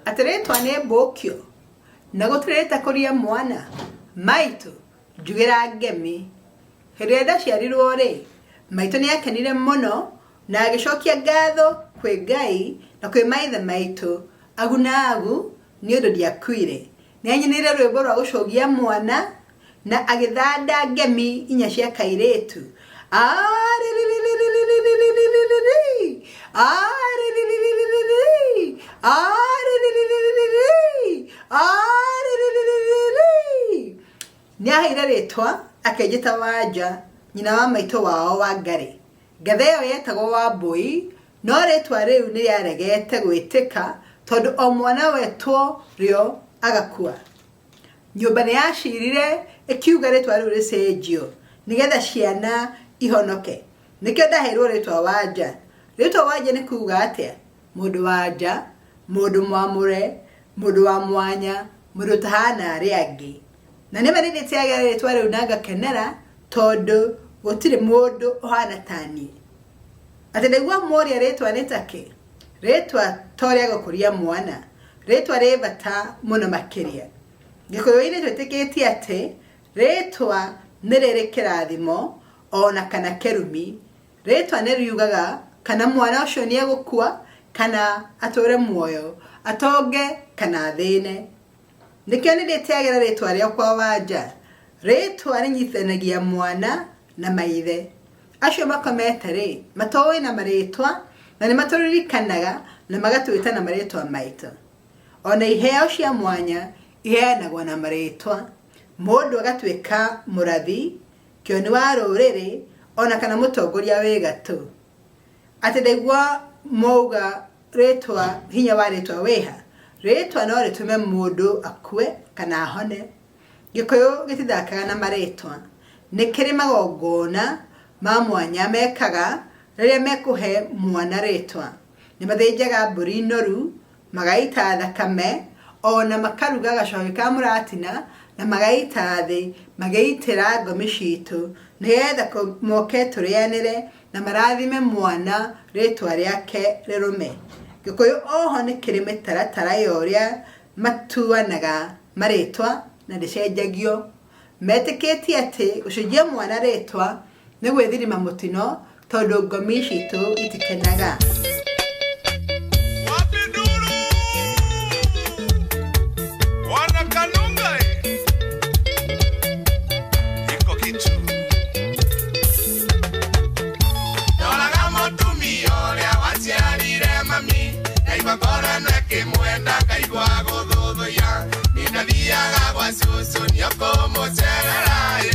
Atĩ rĩtwa nĩ mbũkio na gũtirĩ rĩtakũria mwana? Maitũ, njugĩra ngemi. Hĩndĩ ĩrĩa ndaciarirwo rĩ, maitũ nĩ akenire mũno na agĩcokia ngatho kwĩ Ngai na kwĩ maithe maitũ agu na agu nĩ ũndũ ndiakuire. Nĩ anyinĩire rwĩmbo rwa gũcũgia mwana na agĩthanda ngemi inya cia kairĩtu. Arĩrĩrĩrĩrĩrĩrĩrĩrĩrĩ! Arĩrĩrĩrĩrĩrĩrĩ! Arĩrĩrĩrĩrĩrĩ! Arĩrĩrĩrĩrĩrĩ! Nĩ aheire rĩtwa akĩnjĩta Wanja, nyina wa maitũ wao Wangarĩ. Ngetha ĩyo yetagwo Wambũi, no rĩtwa rĩu nĩ rĩaregete gwĩtĩka tondũ o mwana wetwo rĩo agakua. Nyũmba nĩ yacirire ĩkiuga rĩtwa rĩu rĩcenjio nĩgetha ciana ihonoke. Nĩkĩo ndaheirwo rĩtwa Wanja. Rĩtwa Wanja nĩ kuga atĩa? Mũndũ wa nja, mũndũ mwamũre, mũndũ wa mwanya, mũndũ ũtahana arĩa angĩ. Na nĩma nĩ ndĩtĩagĩra rĩtwa rĩu na ngakenera tondũ gũtirĩ mũndũ ũhana taniĩ. Atĩ ndaigua moria rĩtwa nĩ takĩ? Rĩtwa to rĩa gũkũria mwana, rĩtwa rĩ bata mũno makĩria. Gĩkũyũ-inĩ twĩtĩkĩtie atĩ rĩtwa nĩ rĩrĩ kĩrathimo ona kana kĩrumi. Rĩtwa nĩ riugaga kana mwana ũcio nĩ egũkua kana atũre muoyo, atonge kana athĩne. Nĩkĩo nĩ ndĩtĩagĩra rĩtwa rĩakwa Wanja. Rĩtwa rĩnyitithanagia mwana na maithe. Acio makomete-rĩ, matũũĩ na marĩtwa na nĩ matũririkanaga na magatwĩta na marĩtwa maitũ. Ona iheo cia mwanya iheanagwo na marĩtwa. Mũndũ agatuĩka mũrathi, kĩoni wa rũrĩrĩ ona kana mũtongoria wĩ gatũ. Atĩ ndaigua mauga rĩtwa, hinya wa rĩtwa wĩha? Rĩtwa no rĩtũme mũndũ akue kana ahone. Gĩkũyũ gĩtithakaga na marĩtwa. Nĩ kĩrĩ magongona ma mwanya mekaga rĩrĩa mekũhe mwana rĩtwa. Nĩ mathĩnjaga mbũri noru, magaita thakame, ona makaruga gacohi ka mũratina na magaita thĩ magĩitĩra ngomi citũ nĩgetha moke tũrĩanĩre na marathime mwana rĩtwa rĩake rĩrũme. Gĩkũyũ oho nĩ kĩrĩ mĩtaratara ya ũrĩa matuanaga marĩtwa na ndĩcenjagio. Metĩkĩtie atĩ gũcenjia mwana rĩtwa nĩ gwĩthirima mũtino tondũ ngomi citũ itikenaga. Wapi nduru? Wana Kanunga eh. Iko kitu. Ndoraga mũtumia ũrĩa waciarire mami, ngaigua ngoro ĩno ĩkĩmwenda, ngaigua gũthũthũya. Niĩ ndathiaga gwa cũcũ nĩokũmũcerera ĩ.